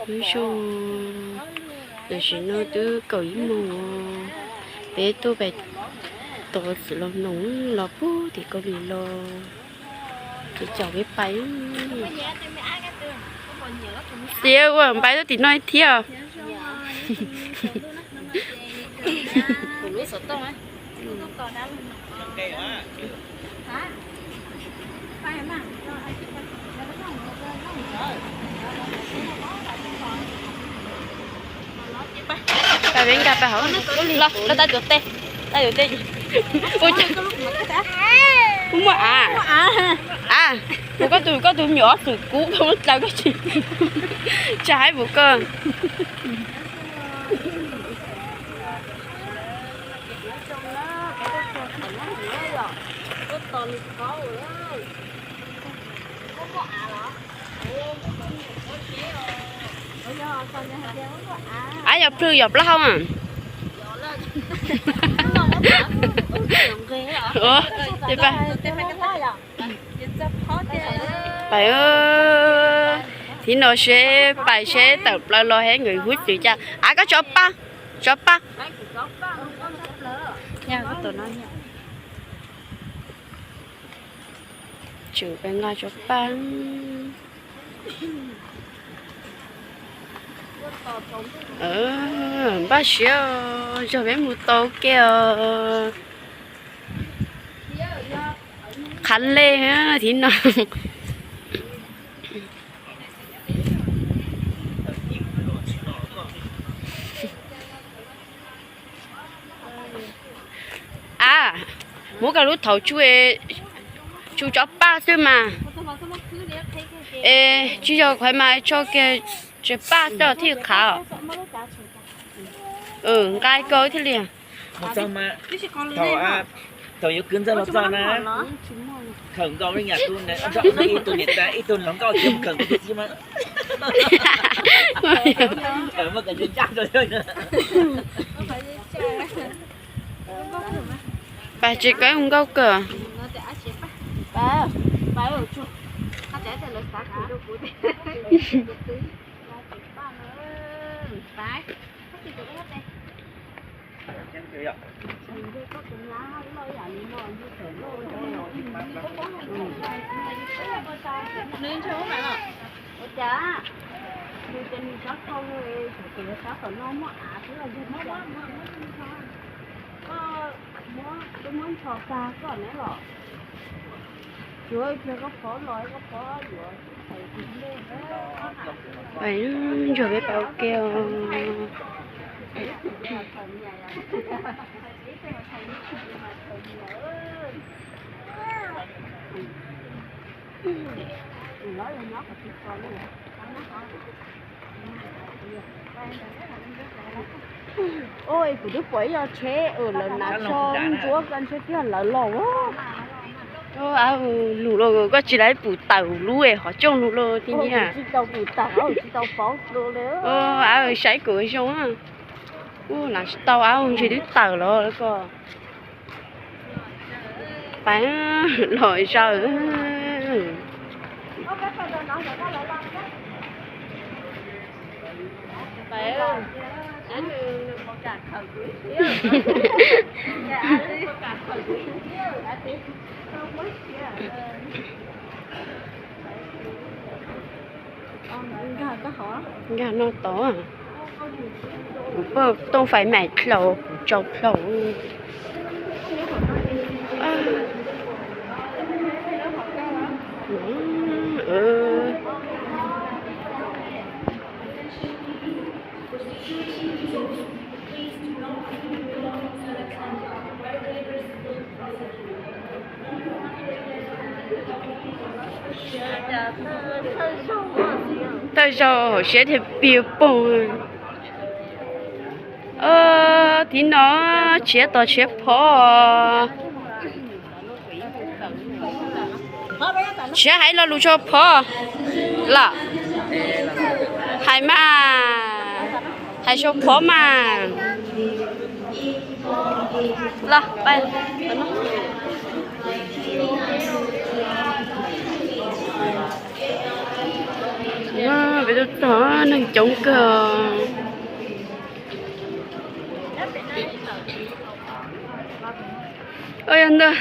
Nyob zoo, tam sim no twb kaum ib moos, peb tuaj pais tos txiv laus noog los puag tim Kaus Lim los, ces caum peb pais. Xiav ua pais tuaj tim no thiab. Pab peb nkag pab hauv los, los tais tuav tes, tais tuav tes. Ua cas kuv muaj av? A, kuv koj tus, koj tus me nyuam ob xwm kub koj muab dlaws koj tsis, tsis hais puas koj. Av yog plhws yog plaub hau a? Ua, ces pab, pais, thib no seb pais seb tawm plaws los he nkawd hub twm cas. Av koj tso paj, tso paj. Tseem pais nqa tso paj. Npaj siab os, yog peb mus tau ke os. Qhav lej thib no. A, muab koj lub thaum tsu, tsu tso paj xwb mas. Es tsis yog qhov mas tso kiag tsev paj xwb thiaj qhav. Nqa koj thiaj li. Thaum yuav kwv ntxawg los txog na, khawm nkaus li nyam tus, ib tug niam tais ib tug hluas nkauj tsis mus khawm nkaus tus txiv mas. Pab tsis kawg nkauj kawg. Ua cas nws ces nws sab khau, sab tom no muaj av xwb los yog koj muab, twb muab ncho tag koj ne los. Tsuav ib pliag koj phov los koj phov yuav. Ntsuag peb pab ua ke os. Ua, kuv twb pom ib co tsheb lawv hnav tsho ntsuab ko ntshe twb yog lawv los. Ab, lus los koj tsis laib pum tawm lub hov coj lus los tib niag. Tsis tau pum tawm, tsis tau paub lus li. Ab, saib kuv zoo. Ua, hnav tsis tau, ab, ntshe twb tawm los ko. Pab los zaws. Nkag no tod. Kuv paj tooj fais maim dlaus, kuv tsau dlaus. Thawj zaug hauv siab tiag piag poog. Thib no tshiab tos tshiab phov. Tshiab hais lo lus sau phov los. Hais mas, hais sau phov mas. Los pais. Peb tuaj txog neeg coob kawg. Ua yog ntag,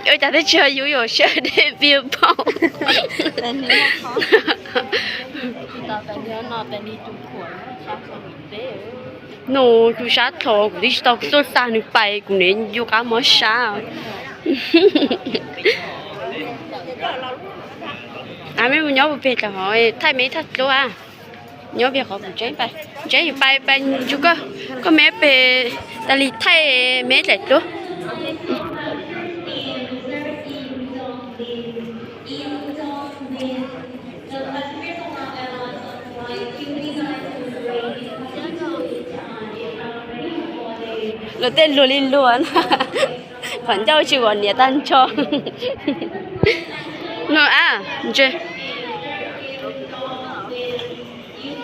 ua cas twb tsis yog yus yuav sab dej piaj phaum. Nus tus sab tho kuv twb tsis tau, kuv tuaj xa nws pais kuv niam yus qab mob sab. Mej mus nyob puag pem tau hov, thaij meb thaij dluab. Nyob pem qhov kuv tseeb, tseeb yus pais, pais ntsug koj, koj meb pem tas li thaij meb thaij dluab. Luag tej luag li luag na. Qhov ncauj tsis ua niam tag nrho. No a, ntse.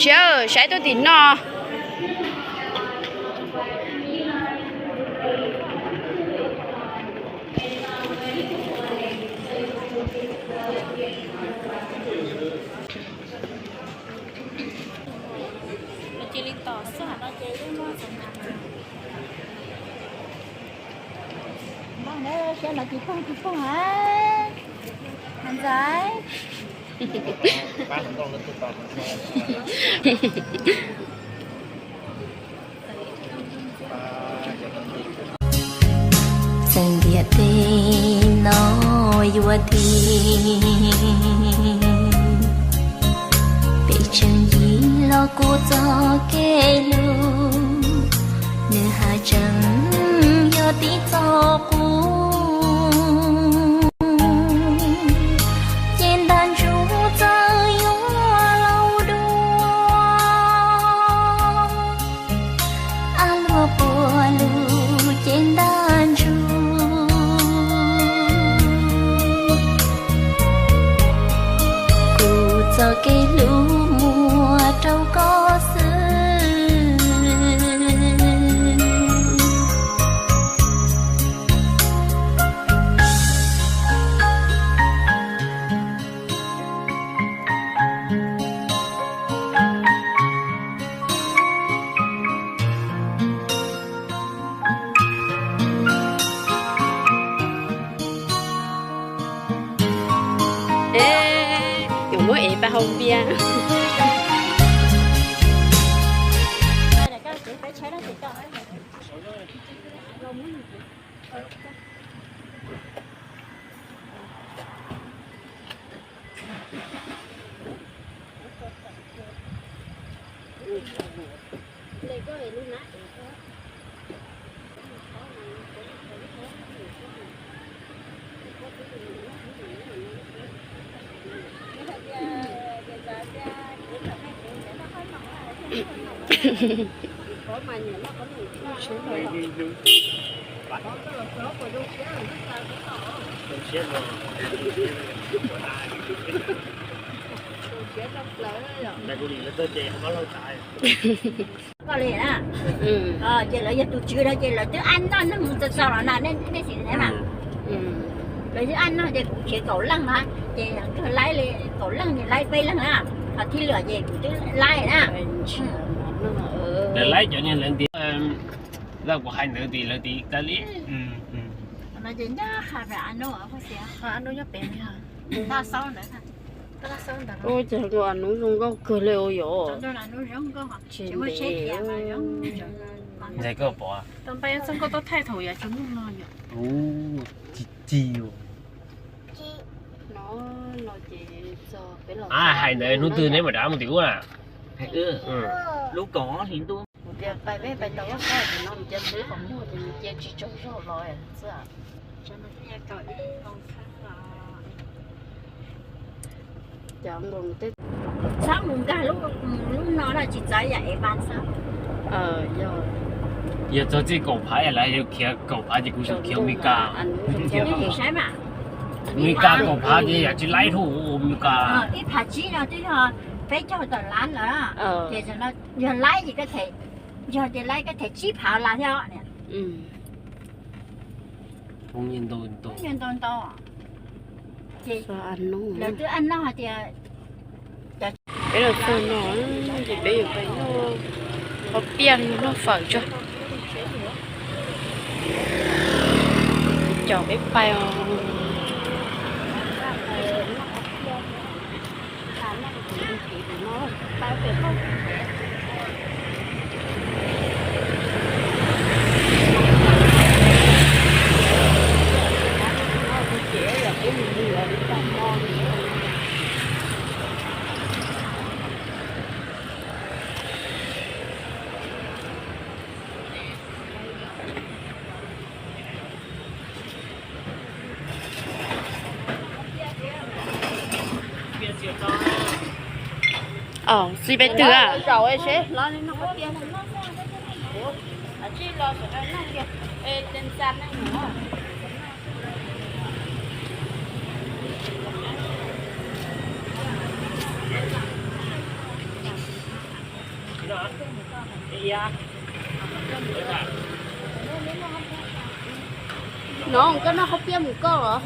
Tsis, saib tuaj tim no. Saib no tsis pog tsis pog a, Hais Ntxawm. Txawm ntiaj teb no yuav dig, peb tseem yig los kuv txoj kev hlub, nws haj tseem yog tib txoj qub. Ces ntaj ntsug txawm yuav laus dua, a luag puag lug ces ntaj ntsug. Kuv txoj kev hlub muaj rau koj xwb. Yuav muab ev pab hau npias. Koj li na, ces lawv yog tus tswv na ces lawv twb ab noj neeg mus txog txog los na, nej xav na. Lawv twb ab noj ces kuv khiav kaum leej na, ces laib li kaum leej ces laib peb leeg na, ho thib lwm ces kuv twb laib na. Lawv laib cov niag lawv ntiav, kuv hais ntawd tim lawv tim tas li. Ua cas Anub zoo nkauj kawg li ua yom. Ntxhais koj pom. Hais ntawd hnub twg neb mam rov mus tim ub na. Kuv tias pais peb pais tau lub koj ces no mus cia xwb qhov muag ces mus cia tsis tsaug zog los xwb. Txhob mus nkag lub no na, tsis txawv yam es pas xwb. Yog txog txij kaum phav lawv yuav khiav kaum phav ces kuv sim khiav Meskas. Saib mas, Meskas kaum phav ces yam tsis laib dhau Meskas. Ib phav tsib no twb yog peb caug tawm lab lawm, ces yog laib ces, yog ces laib koj them tsib phav lab thiab. Ntau ntau, ces lawv twb ab noj hais tias cov Peb los txog no ces peb yuav pais noj, qhov piaj noj fawm tso. Cov peb pais os. Txiv peb twg a? No koj noj qhov piaj mus koj los?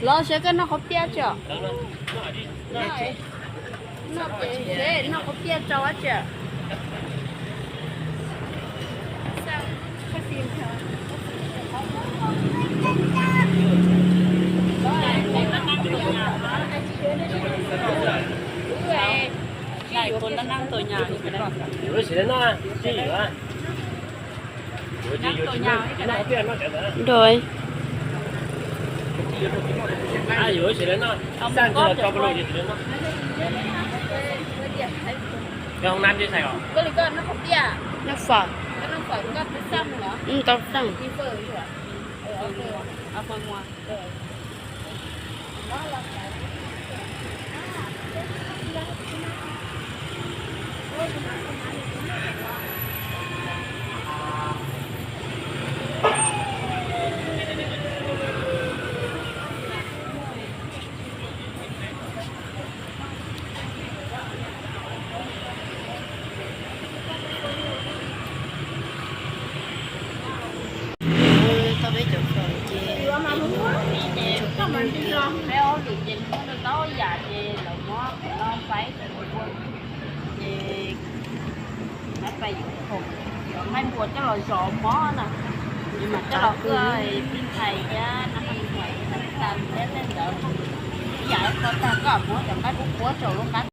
Los seb koj noj qhov piaj tso. Noj qhov piaj tso tso. Rồi. Noj phở. Tau xeeb. Tau peb cov fawm ces peb ob lwm ces muab rau tau yam ces lawv muab qhov no faib rau ua ces peb pais yuav khoom, yuav nqaij npua coj los zov mob na, yuav mam coj los ua pij nthais thiab nab paj nthais tas thiab tej ntawd. Ib yam li ko tag koj muab cov nqaij qub qhuav rau lub qab